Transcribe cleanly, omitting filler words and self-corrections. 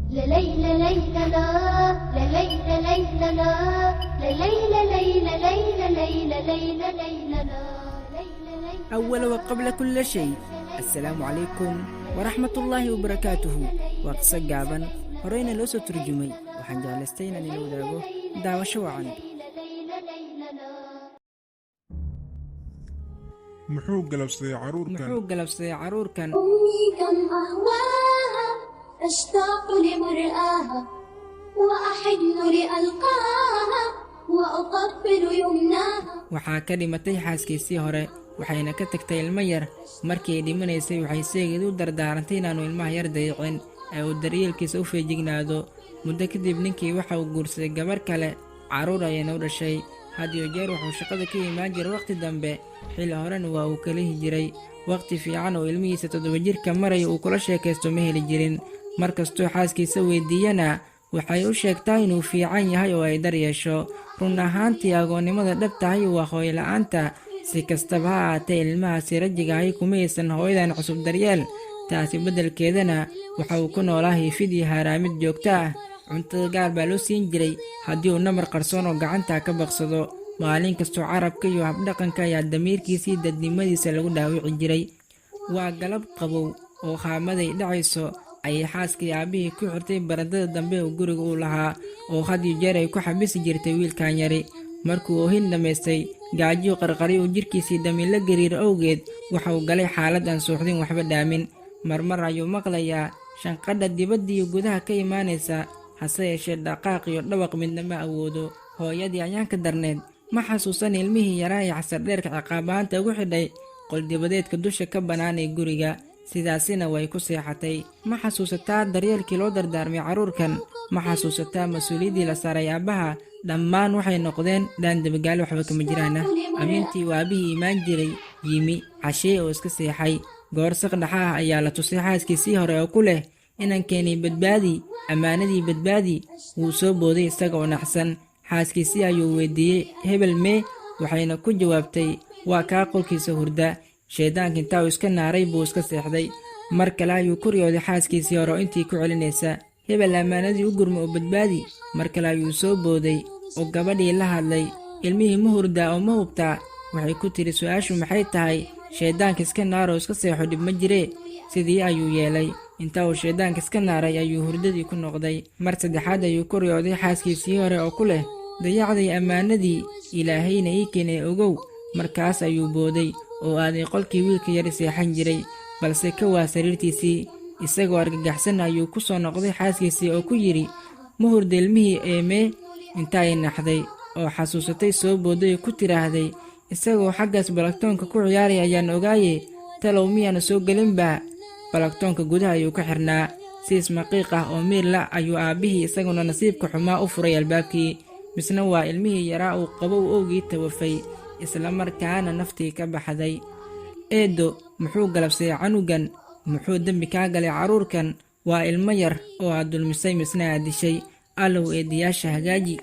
لا ليلى ليلى لا، لا ليلى ليلى لا، لا ليلى ليلى ليلى ليلى ليلى ليلى لا، ليلى ليلى. أول وقبل كل شيء، السلام عليكم ورحمة الله وbarakaatuhu. Waa qiso gaaban, horeyna loo soo turjumay. Waxaan jeclaystay inaan ila wadaago. Daawasho wacan. Muxuu galabsaday carruurkan? Muxuu galabsaday carruurkan? أمي كم أهواها، أشتاق لمرآها، وأحن لألقاها، وأقبل يمناها. Waxaa ka dhimatay xaaskiisii hore, waxayna ka tagtay ilmo yar. Markii ay dhimanaysay, waxay seegeed u dardaarantay inaanu ilmaha yar dayicin ee uu daryeelkiisa u feejignaado. Muddo kadib, ninkii waxa uu guursaday gabar kale, carruur ayayna u dhashay. Had iyo jeer wuxuu shaqada ka imaan jiray wakhti dambe, xilli horena waa uu kalihi jiray. Wakhti fiican oo ilmihiisa 7 jirka maraya uu kula sheekaysto ma heli jirin. Mar kastuu xaaskiisa weydiiyana, waxay u sheegtaa inuu fiican yahay oo ay dar yeesho. Run ahaantii, agoonnimada dhabtahay waa hooyo la'aanta. Si kastaba ha ahaatee, ilmahaasi rajigahay kuma aysan hooyadan cusub daryeel. Taasi beddelkeedana waxa uu ku noolaa hiifid iyo haaraamid joogto ah. Cuntada gaar baa loo siin jiray haddii uu namar qarsoon oo gacanta ka baqsado. Maalin kastoo carabka iyo habdhaqanka ayaa damiirkiisii dadnimadiisa lagu dhaawici jiray. Waa galab qabow oo qaamaday dhacayso ayay xaaskii aabbihii ku xirtay barandada dambe oo guriga uu lahaa, oo had iyo jeer ay ku xabisi jirtay wiilkan yari. Markuu oohin dhammaystay, gaajiyu qarqari uu jirkiisii dhammi la gariiro awgeed, waxa uu galay xaalad aan suuxdin waxba dhaamin. Marmar ayuu maqlayaa shanqadha dibadda iyo gudaha ka imaanaysa, hase yeeshee dhaqaaq iyo dhawaq midna ma awoodo. Hooyadii ayaanka darneed ma xasuusan ilmihii yaraa ee xasardheerka ciqaabahaanta ugu xidhay qoldibadeedka dusha ka bannaan ee guriga. Sidaasina way ku seexatay. Ma xasuusataa daryeelkii loo dardaarmay carruurkan? Ma xasuusataa mas-uuliyaddii la saaray aabbaha? Dhammaan waxay noqdeen dhaan dabagaalo, waxba kama jiraana. Amintii uu aabbihii imaan jiray yimi cashee oo iska seexay. Goor saqdhaxa ah ayaa la tusay xaaskiisii hore oo ku leh, "Inankeenii badbaadi, ammaanadii badbaadi." Wuu soo booday isaga oo naxsan. Xaaskiisii ayuu weydiiyey, "Hebel mee?" Waxayna ku jawaabtay, "Waa kaa qolkiisa hurda." Shayddaanka intaa uu iska naaray buu iska seexday. Mar kale ayuu ku riyooday xaaskiisii hore oo intii ku celinaysa, "Hebel ammaanadii u gurma oo badbaadi." Mar kale ayuu soo booday oo gabadhii la hadlay, "Ilmihii ma hurdaa oo ma hubtaa?" Waxay ku tidhi, "Su-aashu maxay tahay? Shayddaanka iska naar oo iska seexo, dhib ma jiree." Sidii ayuu yeelay. Inta uu shayddaanka iska naaray ayuu hurdadii ku noqday. Mar saddexaad ayuu ku riyooday xaaskiisii hore oo ku leh, "Dayacday ammaanadii Ilaahayna ii keenay, ogow." Markaas ayuu booday oo aaday qolkii wiilka yari seexan jiray, balse ka waa sariirtiisii. Isagoo argagaxsan ayuu ku soo noqday xaaskiisii oo ku yidhi, "Ma hurda ilmihii eemee?" Intaay naxday oo xasuusatay, soo booday oo ku tidhaahday, "Isagoo xaggaas balaktoonka ku ciyaaray ayaan ogaaye, talow miyaanu soo gelinba?" Balaktoonka gudaha ayuu ka xirnaa. Si ismaqiiq ah oo miirla ayuu aabbihii isaguna nasiibka xumaa u furay albaabkii. Misna waa ilmihii yaraa uu qabow owgii tawafay, islamarkaana naftii ka baxday. Eeddo, muxuu galabsaday canugan? Muxuu dembi kaa galay carruurkan? Waa ilmo yar oo aad dulmisay, misna aad dishay. Allow eedayaasha hagaaji.